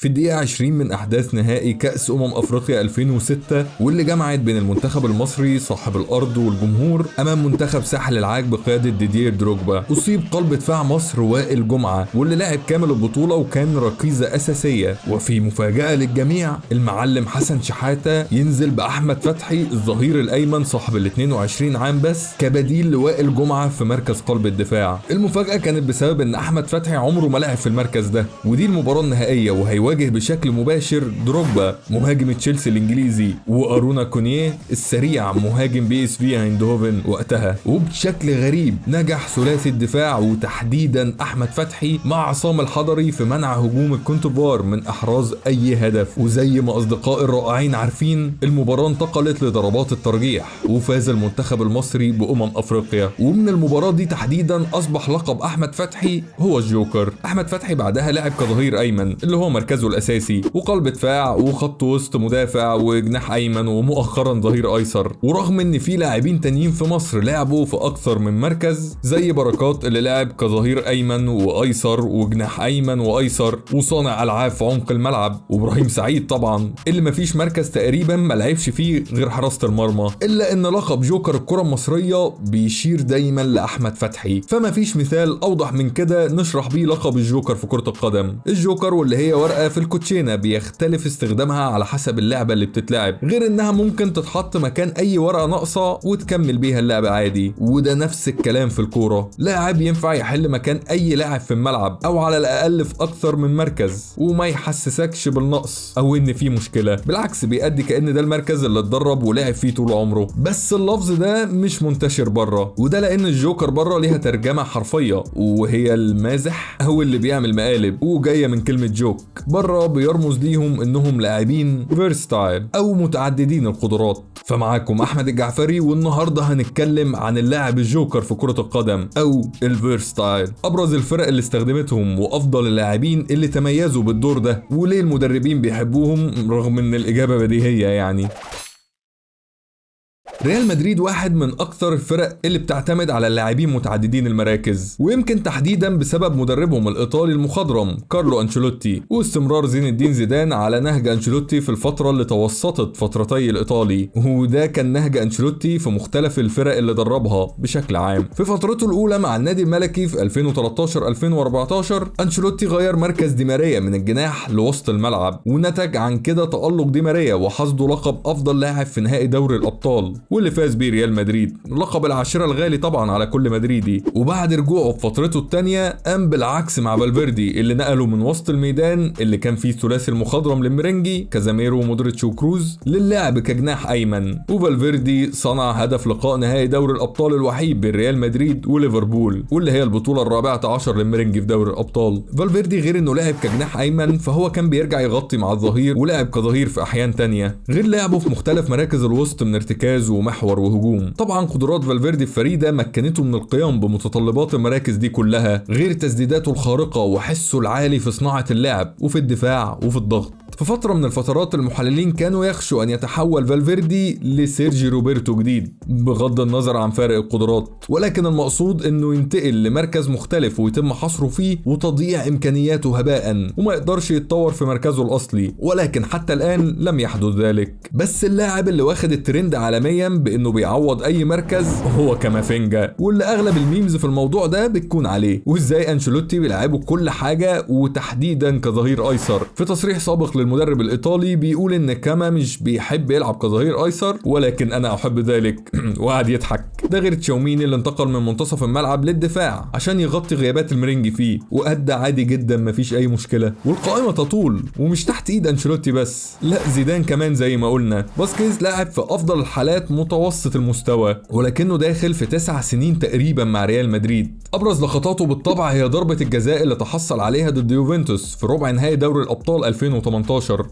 في الدقيقة 20 من أحداث نهائي كأس أفريقيا 2006، واللي جمعت بين المنتخب المصري صاحب الأرض والجمهور أمام منتخب ساحل العاج بقيادة ديدير دروجبا. أصيب قلب دفاع مصر وائل جمعة، واللي لعب كامل البطولة وكان ركيزة أساسية. وفي مفاجأة للجميع، المعلم حسن شحاتة ينزل بأحمد فتحي الظهير الأيمن صاحب ال 22 عام بس كبديل لوائل جمعة في مركز قلب الدفاع. المفاجأة كانت بسبب ان احمد فتحي عمره ما لعب في المركز ده، ودي المباراة النهائية، وهيواجه بشكل مباشر دروجبا مهاجم تشيلسي الانجليزي، وارونا كونيه السريع مهاجم بي اس في ايندهوفن وقتها. وبشكل غريب نجح ثلاثي الدفاع وتحديدا احمد فتحي مع عصام الحضري في منع هجوم الكونتوفوار من احراز اي هدف. وزي ما اصدقائي الرائعين عارفين، المباراة انتقلت لضربات الترجيح وفاز المنتخب المصري بأمم افريقيا. ومن المباراة دي تحديدا اصبح لقب احمد فتحي هو الجوكر. احمد فتحي بعدها لعب كظهير ايمن اللي هو مركزه الاساسي، وقلب دفاع وخط وسط مدافع وجناح ايمن، ومؤخرا ظهير ايسر. ورغم ان في لاعبين تانيين في مصر لعبوا في اكثر من مركز زي بركات اللي لعب كظهير ايمن وايسر وجناح ايمن وايسر وصانع العاب في عمق الملعب، وابراهيم سعيد طبعا اللي مفيش مركز تقريبا ما لعبش فيه غير حراسة المرمى، الا ان لقب جوكر الكرة المصرية بيشير دايما لاحمد فتحي. فما فيش مثال اوضح من كده نشرح بيه لقب الجوكر في كرة القدم. الجوكر واللي هي ورقة في الكوتشينة بيختلف استخدامها على حسب اللعبة اللي بتتلعب، غير انها ممكن تتحط مكان اي ورقة ناقصة وتكمل بيها اللعبة عادي. وده نفس الكلام في الكورة، لاعب ينفع يحل مكان اي لاعب في الملعب او على الاقل في اكثر من مركز، وما يحسسكش بالنقص او ان في مشكلة، بالعكس بيأدي كأن ده المركز اللي اتدرب ولعب فيه طول عمره. بس اللفظ ده مش منتشر بره، وده لان الجوكر بره ليها ترجمة حرفية وهي المازح او اللي بيعمل مقالب، وجاية من كلمة joke. بره بيرمز ليهم انهم لاعبين versatile او متعددين القدرات. فمعاكم احمد الجعفري، والنهارده هنتكلم عن اللاعب الجوكر في كرة القدم او ال versatile، ابرز الفرق اللي استخدمتهم وافضل اللاعبين اللي تميزوا بالدور ده، وليه المدربين بيحبوهم رغم ان الاجابة بديهية يعني. ريال مدريد واحد من اكثر الفرق اللي بتعتمد على اللاعبين متعددين المراكز، ويمكن تحديدا بسبب مدربهم الايطالي المخضرم كارلو انشيلوتي، واستمرار زين الدين زيدان على نهج انشيلوتي في الفترة اللي توسطت فترتي الايطالي، وده كان نهج انشيلوتي في مختلف الفرق اللي دربها بشكل عام. في فترته الاولى مع النادي الملكي في 2013-2014 انشيلوتي غير مركز دي ماريا من الجناح لوسط الملعب، ونتج عن كده تألق دي ماريا وحصده لقب افضل لاعب في نهائي دوري الابطال واللي فاز بيه ريال مدريد، لقب العاشرة الغالي طبعا على كل مدريدي. وبعد رجوعه في فترته الثانية قام بالعكس مع فالفيردي اللي نقله من وسط الميدان اللي كان فيه الثلاثي المخضرم للمرنجي كازاميرو ومودريتش وكروز للعب كجناح ايمن، وفالفيردي صنع هدف لقاء نهائي دوري الابطال الوحيد بين ريال مدريد وليفربول، واللي هي البطولة 14 للمرنجي في دوري الابطال. فالفيردي غير انه لعب كجناح ايمن فهو كان بيرجع يغطي مع الظهير، ولعب كظهير في احيان تانية، غير لعبه في مختلف مراكز الوسط من ارتكاز ومحور وهجوم. طبعا قدرات فالفيردي الفريدة مكنته من القيام بمتطلبات المراكز دي كلها، غير تسديداته الخارقة وحسه العالي في صناعة اللعب وفي الدفاع وفي الضغط. في فترة من الفترات المحللين كانوا يخشوا أن يتحول فالفيردي لسيرجي روبرتو جديد بغض النظر عن فارق القدرات، ولكن المقصود أنه ينتقل لمركز مختلف ويتم حصره فيه وتضييع إمكانياته هباء وما يقدرش يتطور في مركزه الأصلي، ولكن حتى الآن لم يحدث ذلك. بس اللاعب اللي واخد الترند عالميا بأنه بيعوض أي مركز هو كامافينجا، واللي أغلب ال memes في الموضوع ده بتكون عليه، وإزاي أنشيلوتي بيلعبه كل حاجة وتحديدا كظهير أيسر. في تصريح سابق للمدرب الإيطالي بيقول إن كاما مش بيحب يلعب كظهير أيسر، ولكن أنا أحب ذلك وقعد يضحك. ده غير تشاوميني اللي انتقل من منتصف الملعب للدفاع عشان يغطي غيابات المرنجي فيه، وأدى عادي جدا مفيش أي مشكلة. والقائمة تطول ومش تحت إيد أنشيلوتي بس، لا زيدان كمان زي ما قلنا. باسكيز لاعب في أفضل الحالات متوسط المستوى، ولكنه داخل في 9 سنين تقريبا مع ريال مدريد. أبرز لقطاته بالطبع هي ضربة الجزاء اللي تحصل عليها ضد يوفنتوس في ربع نهائي دوري الأبطال 2018،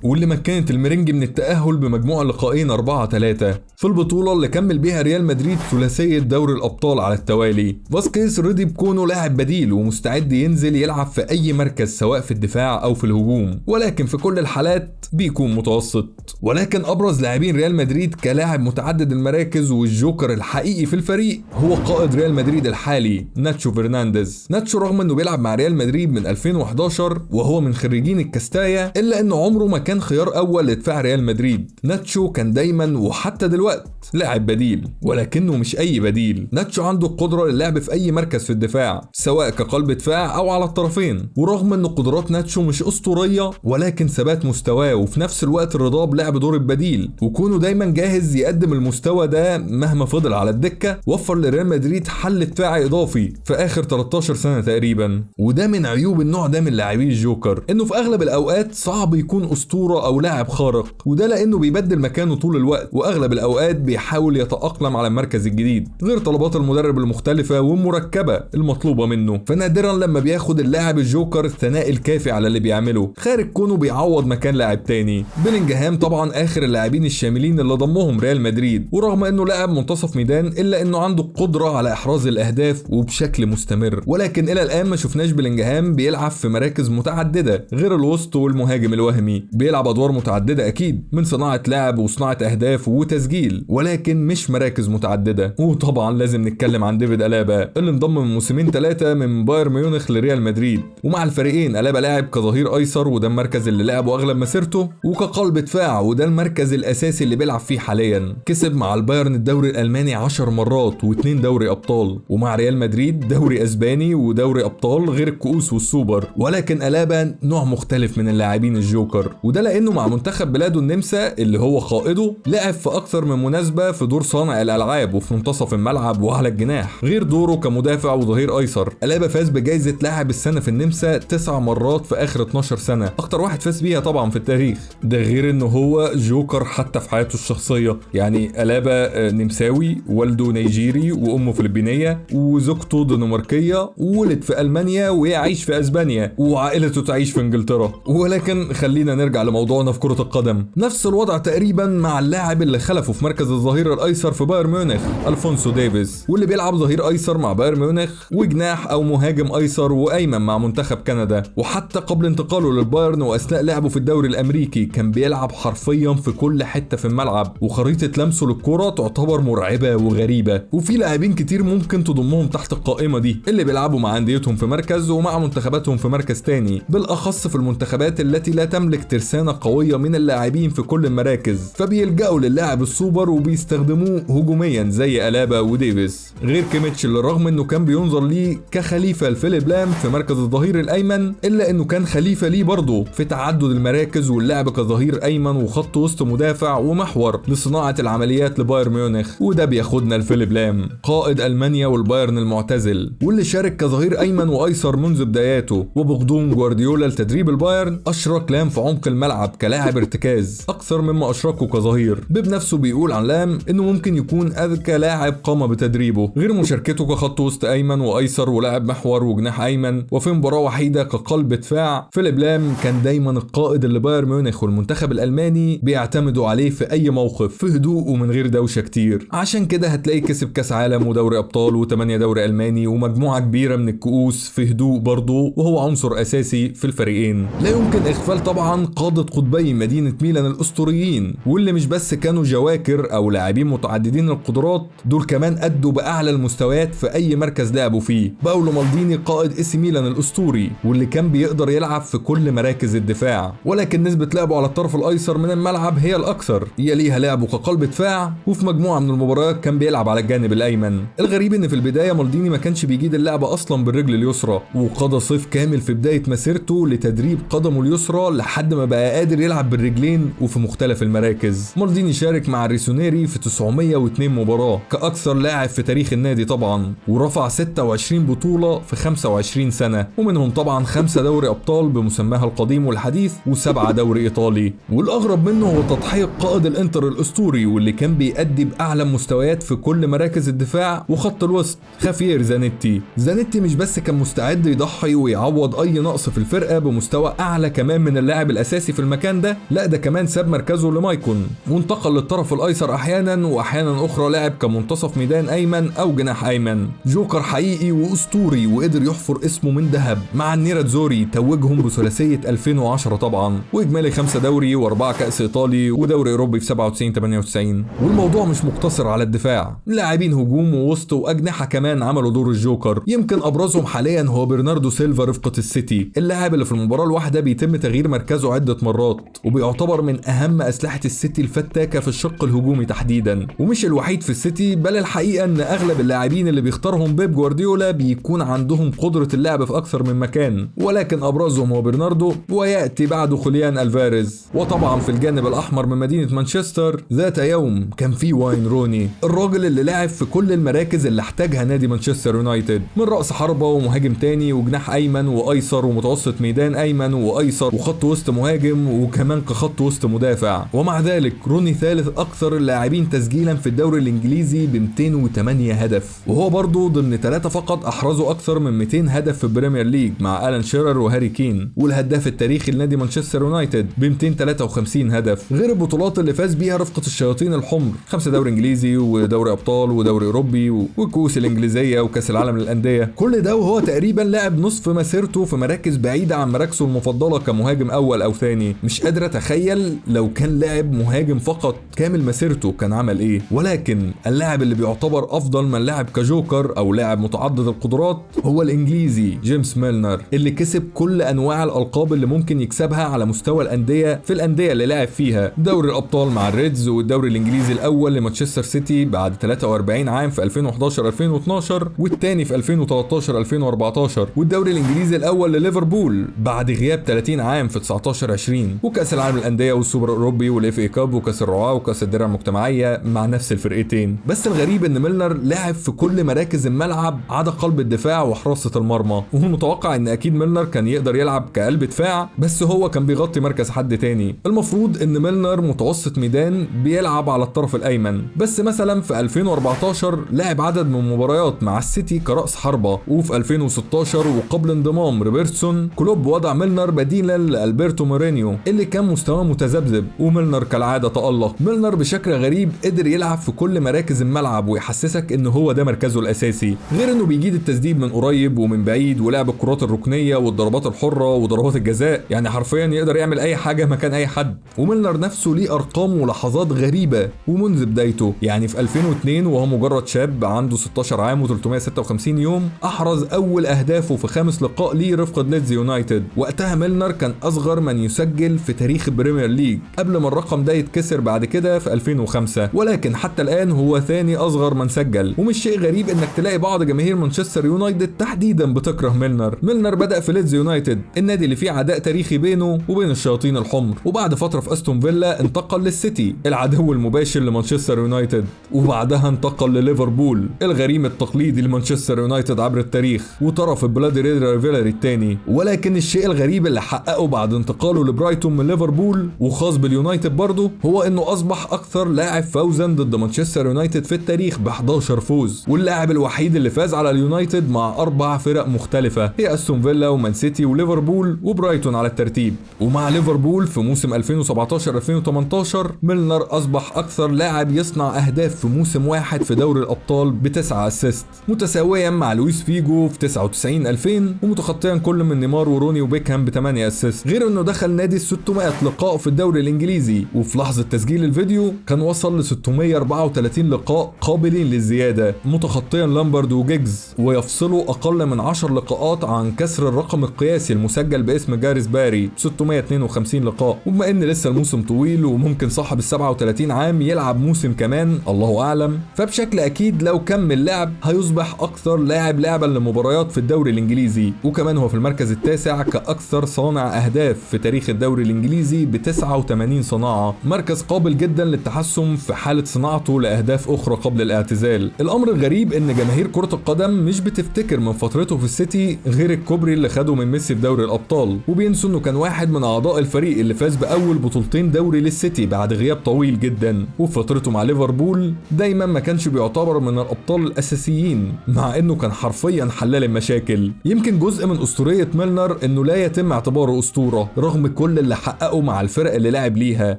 واللي مكنت المرنجي من التأهل بمجموع لقاءين 4-3 في البطولة اللي كمل بيها ريال مدريد ثلاثية دوري الأبطال على التوالي. فاسكيز رضي بكونه لاعب بديل ومستعد ينزل يلعب في أي مركز سواء في الدفاع أو في الهجوم، ولكن في كل الحالات بيكون متوسط. ولكن ابرز لاعبين ريال مدريد كلاعب متعدد المراكز والجوكر الحقيقي في الفريق هو قائد ريال مدريد الحالي ناتشو فرنانديز. ناتشو رغم انه بيلعب مع ريال مدريد من 2011 وهو من خريجين الكاستايا، الا انه عمره ما كان خيار اول لدفاع ريال مدريد. ناتشو كان دايما وحتى دلوقتي لاعب بديل، ولكنه مش اي بديل. ناتشو عنده القدرة للعب في اي مركز في الدفاع، سواء كقلب دفاع او على الطرفين. ورغم ان قدرات ناتشو مش اسطورية، ولكن ثبات مستواه وفي نفس الوقت الرضا بلعب دور البديل وكونه دايما جاهز يقدم المستوى ده مهما فضل على الدكة، وفر لريال مدريد حل دفاعي اضافي في اخر 13 سنة تقريبا. وده من عيوب النوع ده من لاعبي الجوكر، انه في اغلب الاوقات صعب يكون اسطورة او لاعب خارق، وده لانه بيبدل مكانه طول الوقت، واغلب الاوقات بيحاول يتأقلم على المركز الجديد غير طلبات المدرب المختلفة والمركبة المطلوبة منه. فنادرا لما بياخد اللاعب الجوكر الثناء الكافي على اللي بيعمله، خارج كونه بيعوض مكان لاعب تاني. بلينجهام طبعا اخر اللاعبين الشاملين اللي ضمهم ريال مدريد، ورغم انه لاعب منتصف ميدان الا انه عنده قدرة على احراز الاهداف وبشكل مستمر، ولكن الى الان ما شفناش بلينجهام بيلعب في مراكز متعددة غير الوسط والمهاجم الوهمي. بيلعب ادوار متعددة اكيد، من صناعة لعب وصناعة اهداف وتسجيل، ولكن مش مراكز متعددة. وطبعا لازم نتكلم عن ديفيد ألابا اللي انضم من موسمين 3 من بايرن ميونخ لريال مدريد، ومع الفريقين ألابا لاعب كظهير ايسر وده المركز اللي لعبه اغلب مسيرته، وكقلب دفاع وده المركز الاساسي اللي بيلعب فيه حاليا. كسب مع البايرن الدوري الالماني 10 مرات و2 دوري ابطال، ومع ريال مدريد دوري اسباني ودوري ابطال غير الكؤوس والسوبر. ولكن ألابا نوع مختلف من اللاعبين الجوكر، وده لانه مع منتخب بلاده النمسا اللي هو قائده لعب في اكثر من مناسبة في دور صانع الالعاب وفي منتصف الملعب وعلى الجناح، غير دوره كمدافع وظهير ايسر. ألابا فاز بجائزة لاعب السنة في النمسا 9 مرات في اخر 12 سنة، اكتر واحد فاز بيها طبعا في التاريخ. ده غير انه هو جوكر حتى في حياته الشخصية، يعني ألابا نمساوي، والده نيجيري وامه فلبينيه وزوجته دنماركيه، ولد في المانيا ويعيش في اسبانيا وعائلته تعيش في انجلترا. ولكن خلينا نرجع لموضوعنا في كرة القدم. نفس الوضع تقريبا مع اللاعب اللي خلفه في مركز الظهير الايسر في بايرن ميونخ، الفونسو ديفيز، واللي بيلعب ظهير ايسر مع بايرن ميونخ وجناح او مهاجم ايسر وايمن مع منتخب كندا. وحتى قبل انتقاله للبايرن واثناء لعبه في الدوري الامريكي كان بيلعب حرفيا في كل حتة في الملعب، وخريطة لمسه للكرة تعتبر مرعبة وغريبة. وفي لاعبين كتير ممكن تضمهم تحت القائمة دي، اللي بيلعبوا مع انديتهم في مركز ومع منتخباتهم في مركز تاني، بالاخص في المنتخبات التي لا تملك ترسانة قوية من اللاعبين في كل المراكز، فبيلجأوا للاعب السوبر وبيستخدموه هجوميا زي ألابا وديفيس. غير كيميتش اللي رغم انه كان بينظر ليه كخليفة لفيليب لام في مركز الظهير الايمن، الا انه كان خليفة ليه برضه في تعدد المراكز واللعب كظهير ايمن وخط وسط مدافع ومحور لصناعة العمليات لبايرن ميونخ. وده بياخدنا لفيليب لام قائد المانيا والبايرن المعتزل، واللي شارك كظهير ايمن وايسر منذ بداياته، وبقدوم جوارديولا لتدريب البايرن اشرك لام في عمق الملعب كلاعب ارتكاز اكثر مما اشركه كظهير. بيب نفسه بيقول عن لام انه ممكن يكون اذكى لاعب قام بتدريبه، غير مشاركته كخط وسط ايمن وايسر ولاعب محور وجناح ايمن، وفي مباراة وحيده كقلب دفاع. فيليب لام كان دايما القائد اللي بايرن ميونخ والمنتخب الالماني بيعتمدوا عليه في اي موقف، في هدوء ومن غير دوشه كتير. عشان كده هتلاقيه كسب كاس عالم ودوري ابطال و8 دوري الماني ومجموعة كبيرة من الكؤوس في هدوء برضه، وهو عنصر اساسي في الفريقين. لا يمكن اغفال طبعا قاده قطبي مدينة ميلان الاسطوريين، واللي مش بس كانوا جواكر او لاعبين متعددين القدرات، دول كمان ادوا باعلى المستويات في اي مركز لعبوا فيه. باولو مالديني قائد اس ميلان الاسطوري، واللي كان بيقدر يلعب في كل مراكز الدفاع، ولكن نسبه لعبه على الطرف الايسر من الملعب هي الاكثر، يليها لعبه كقلب دفاع، وفي مجموعة من المباريات كان بيلعب على الجانب الايمن. الغريب ان في البداية مالديني ما كانش بيجيد اللعبة اصلا بالرجل اليسرى، وقضى صيف كامل في بداية مسيرته لتدريب قدمه اليسرى لحد ما بقى قادر يلعب بالرجلين وفي مختلف المراكز. مالديني شارك مع الريسونيري في 902 مباراة كأكثر لاعب في تاريخ النادي طبعا، ورفع 26 بطولة في 25 سنة، ومنهم طبعا 5 دوري أبطال بمسماها القديم والحديث و7 دوري إيطالي. والأغرب منه هو تضحية قائد الإنتر الأسطوري واللي كان بيأدي بأعلى مستويات في كل مراكز الدفاع وخط الوسط، خافير زانيتي. زانيتي مش بس كان مستعد يضحي ويعوض أي نقص في الفرقة بمستوى أعلى كمان من اللاعب الأساسي في المكان ده، لا ده كمان ساب مركزه لمايكون وانتقل للطرف الأيسر أحيانا، وأحيانا أخرى لعب كمنتصف ميدان أيمن أو جناح أيمن. جوكر حقيقي وأسطوري وقدر يحفر اسمه من ذهب مع النيراتزوري، توجهم بثلاثية 2010 طبعا، وإجمالي باجمالي 5 دوري و4 كاس ايطالي ودوري اوروبي في 97 98. والموضوع مش مقتصر على الدفاع، لاعبين هجوم ووسط واجنحه كمان عملوا دور الجوكر. يمكن ابرزهم حاليا هو برناردو سيلفا رفقه السيتي، اللاعب اللي في المباراة الواحدة بيتم تغيير مركزه عده مرات، وبيعتبر من اهم اسلحة السيتي الفتاكة في الشق الهجومي تحديدا. ومش الوحيد في السيتي، بل الحقيقة ان اغلب اللاعبين اللي بيختارهم بيب جوارديولا بيكون عندهم قدره اللعب في اكثر من مكان، ولكن ابرزهم هو برناردو، وياتي بعده خوليان الفاريز. وطبعا في الجانب الاحمر من مدينة مانشستر ذات يوم كان في واين روني، الراجل اللي لعب في كل المراكز اللي احتاجها نادي مانشستر يونايتد، من راس حربه ومهاجم تاني وجناح ايمن وايسر ومتوسط ميدان ايمن وايسر وخط وسط مهاجم وكمان كخط وسط مدافع. ومع ذلك روني ثالث اكثر اللاعبين تسجيلا في الدوري الانجليزي ب 208 هدف، وهو برضه ضمن 3 فقط احرزوا اكثر من 200 هدف في البريمير ليج مع الان شيرر وهاري كين، والهداف التاريخي لنادي مانشستر يونايتد ب 253 هدف، غير البطولات اللي فاز بيها رفقة الشياطين الحمر، 5 دوري انجليزي ودوري ابطال ودوري اوروبي والكؤوس الانجليزية وكاس العالم للاندية. كل ده وهو تقريبا لعب نصف مسيرته في مراكز بعيدة عن مراكزه المفضلة كمهاجم اول او ثاني. مش قادر اتخيل لو كان لعب مهاجم فقط كامل مسيرته كان عمل ايه. ولكن اللاعب اللي بيعتبر افضل من لعب كجوكر او لاعب متعدد القدرات هو الانجليزي جيمس ميلنر، اللي كسب كل انواع الالقاب اللي ممكن يكسبها على مستوى الاندية في الاندية اللي لعب فيها، دوري الابطال مع الريدز والدوري الانجليزي الاول لمانشستر سيتي بعد 43 عام في 2011 2012 والثاني في 2013 2014، والدوري الانجليزي الاول لليفربول بعد غياب 30 عام في 19 20، وكاس العالم للاندية والسوبر الاوروبي وال FA Cup وكاس الرعاة وكاس الدرع المجتمعية مع نفس الفرقتين. بس الغريب ان ميلنر لعب في كل مراكز الملعب عدا قلب الدفاع وحراسه المرمى، ومتوقع ان اكيد ميلنر كان يقدر يلعب كقلب دفاع، بس هو كان بيغطي مركز حد تاني. المفروض ان ميلنر متوسط ميدان بيلعب على الطرف الايمن، بس مثلا في 2014 لعب عدد من المباريات مع السيتي كرأس حربة، وفي 2016 وقبل انضمام روبرتسون كلوب وضع ميلنر بديلا لألبرتو مورينيو اللي كان مستواه متذبذب، وميلنر كالعادة تألق. ميلنر بشكل غريب قدر يلعب في كل مراكز الملعب ويحسسك ان هو ده مركزه الاساسي، غير انه بيجيد التسديد من قريب ومن بعيد ولعب الكرات الركنية والضربات الحرة وضربات الجزاء، يعني حرفيا يقدر يعمل اي حاجة مكان اي حد. وميلنر نفسه ليه ارقام ولحظات غريبة ومنذ بدايته، يعني في 2002 وهو مجرد شاب عنده 16 عام و356 يوم احرز اول اهدافه في 5 لقاء ليه رفقة ليدز يونايتد. وقتها ميلنر كان اصغر من يسجل في تاريخ البريمير ليج قبل ما الرقم ده يتكسر بعد كده في 2005، ولكن حتى الان هو ثاني اصغر من سجل. ومش شيء غريب انك تلاقي بعض جماهير مانشستر يونايتد تحديدا بتكره ميلنر. ميلنر بدأ في ليدز يونايتد، النادي اللي فيه عداء تاريخي بينه وبين الشياطين الحمر، وبعد فترة في استون فيلا انتقل للسيتي العدو المباشر لمانشستر يونايتد، وبعدها انتقل لليفربول الغريم التقليدي لمانشستر يونايتد عبر التاريخ وطرف ال Bloody Red rivalry الثاني. ولكن الشيء الغريب اللي حققه بعد انتقاله لبرايتون من ليفربول وخاص باليونايتد برضه هو انه اصبح اكثر لاعب فوزا ضد مانشستر يونايتد في التاريخ ب 11 فوز، واللاعب الوحيد اللي فاز على اليونايتد مع 4 فرق مختلفة هي استون فيلا ومان سيتي وليفربول وبرايتون على الترتيب. ومع ليفربول في موسم 2017 2018 ميلنر اصبح اكثر لاعب يصنع اهداف في موسم واحد في دوري الابطال ب9 assist، متساويا مع لويس فيجو في 99 2000 ومتخطيا كل من نيمار وروني وبيكهام ب8 assist. غير انه دخل نادي 600 لقاء في الدوري الانجليزي، وفي لحظة تسجيل الفيديو كان وصل ل 634 لقاء قابلين للزياده، متخطيا لامبرد وجيجز، ويفصلوا اقل من 10 لقاءات عن كسر الرقم القياسي المسجل باسم جاريس باري 652 لقاء. وبما ان لسه الموسم طويل وممكن صاحب ال 37 عام يلعب موسم كمان الله اعلم، فبشكل اكيد لو كمل لعب هيصبح اكثر لاعب لعبا لمباريات في الدوري الانجليزي، وكمان هو في المركز التاسع كاكثر صانع اهداف في تاريخ الدوري الانجليزي ب 89 صناعة، مركز قابل جدا للتحسن في حاله صناعته لاهداف اخرى قبل الاعتزال. الامر الغريب ان جماهير كره القدم مش بتفتكر من فترته في السيتي غير الكوبري اللي خده من ميسي في دوري الابطال، وبينسوا انه كان واحد من اعضاء الفريق اللي فاز باول بطولتين دوري للسيتي بعد غياب طويل جدا. وفي فترته مع ليفربول دايما ما كانش بيعتبر من الابطال الاساسيين، مع انه كان حرفيا حلال المشاكل. يمكن جزء من اسطورية ميلنر انه لا يتم اعتباره اسطورة رغم كل اللي حققه مع الفرق اللي لعب ليها،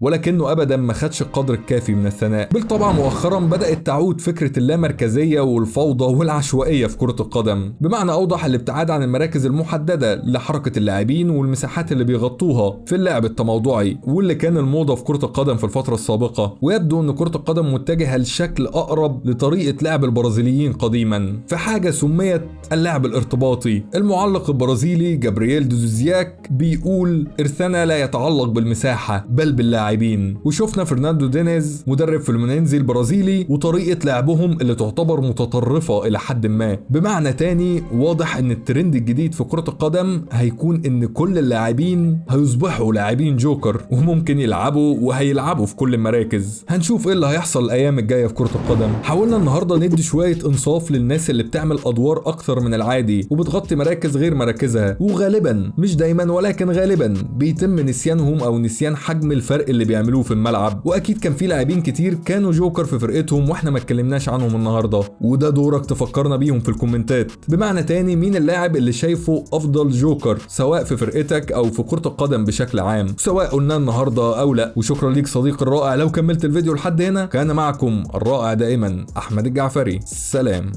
ولكنه ابدا ما خدش القدر الكافي من الثناء. بالطبع مؤخرا بدات تعود فكرة اللامركزيه والفوضى والعشوائيه في كره القدم، بمعنى اوضح الابتعاد عن المراكز المحددة لحركة اللاعبين والمساحات اللي بيغطوها. في اللعب التموضعي واللي كان الموضة في كرة القدم في الفترة السابقة. ويبدو ان كرة القدم متجهة لشكل اقرب لطريقة لعب البرازيليين قديما في حاجة سميت اللعب الارتباطي. المعلق البرازيلي جابرييل دوزياك بيقول ارثنا لا يتعلق بالمساحة بل باللاعبين. وشفنا فرناندو دينيز مدرب فلومينينزي البرازيلي وطريقة لعبهم اللي تعتبر متطرفة الى حد ما. بمعنى تاني واضح ان الترند الجديد في كرة القدم هيكون ان كل اللاعبين هيصبحوا لاعبين جوكر وممكن يلعبوا وهيلعبوا في كل المراكز. هنشوف ايه اللي هيحصل الايام الجاية في كرة القدم. حاولنا النهاردة ندي شوية انصاف للناس اللي بتعمل ادوار اكتر من العادي وبتغطي مراكز غير مراكزها، وغالبا مش دايما ولكن غالبا بيتم نسيانهم او نسيان حجم الفرق اللي بيعملوه في الملعب. واكيد كان في لاعبين كتير كانوا جوكر في فرقتهم واحنا ما اتكلمناش عنهم النهارده، وده دورك تفكرنا بيهم في الكومنتات. بمعنى تاني مين اللاعب اللي شايفه افضل جوكر سواء في فرقتك او في كرة القدم بشكل عام، سواء قلنا النهارده او لا. وشكرا ليك صديقي الرائع لو كملت الفيديو لحد هنا. كان معكم الرائع دائما احمد الجعفري، سلام.